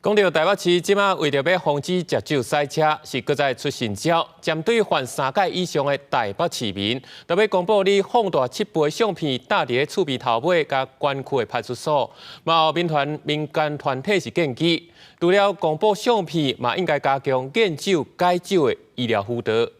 講到台北市，這馬為著欲防止食酒駛車，是閣再出新招，針對犯三擺以上的台北市民，著欲公布你放大七倍相片，貼佇咧厝邊頭尾佮管區的派出所。嘛有民團民間團體是建議，除了公布相片，嘛應該加強驗酒戒酒的醫療輔導。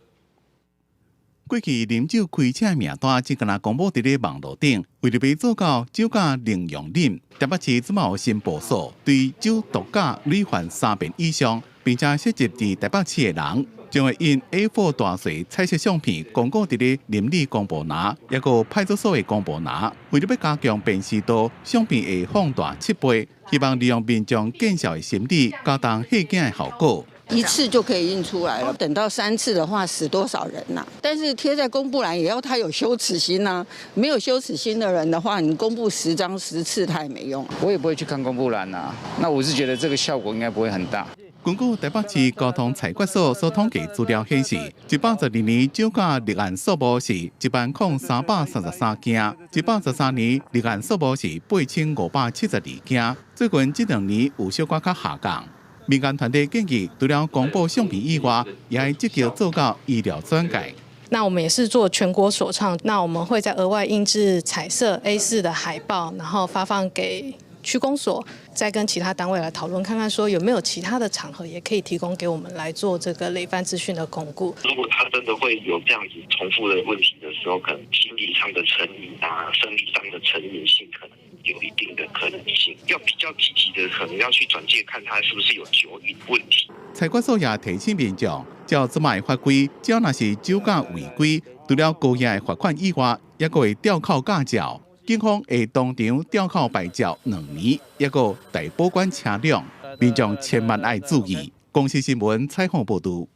過去啉酒開車的名單，只敢若公布佇咧網路頂，為著欲做到酒駕零容忍，台北市這馬有新部署，對酒毒駕累犯三遍以上，並且涉及佇台北市的人，將會印 A4 大細彩色相片公告佇咧鄰里公布欄，抑閣派出所的公布欄，為著欲加強辨識度，相片會放大七倍，希望利用民眾見笑的心理，加重嚇驚的效果。一次就可以印出來了，等到三次的話，死多少人吶？但是貼在公布欄也要他有羞恥心吶，沒有羞恥心的人的話，你公布10張10次他也沒用。我也不會去看公布欄吶，那我是覺得這個效果應該不會很大。根據台北市交通裁決所所統計資料顯示，112年酒駕立案數目是10,333件，113年立案數目是8572件，最近這兩年有小可較下降。民間團體建議，除了公布相片以外，也愛積極做到醫療轉介。那我們也是做全國首創，那我們會再額外印製彩色 A4 的海報，然後發放給區公所，再跟其他單位來討論，看看說有沒有其他的場合也可以提供給我們來做這個累犯資訊的鞏固。如果他真的會有這樣子重複的問題的時候，可能心理上的成癮啊，生理上的成癮性可能有一定的可能性，要比較積極的，可能要去轉介看他是不是有酒癮問題。裁決所也提醒民眾，照這擺的法規，只要若是酒駕違規，除了高額的罰款以外，抑閣會吊扣駕照。警方會當場吊扣牌照2年，抑閣代保管車輛。民眾千萬愛注意。公視新聞採訪報導。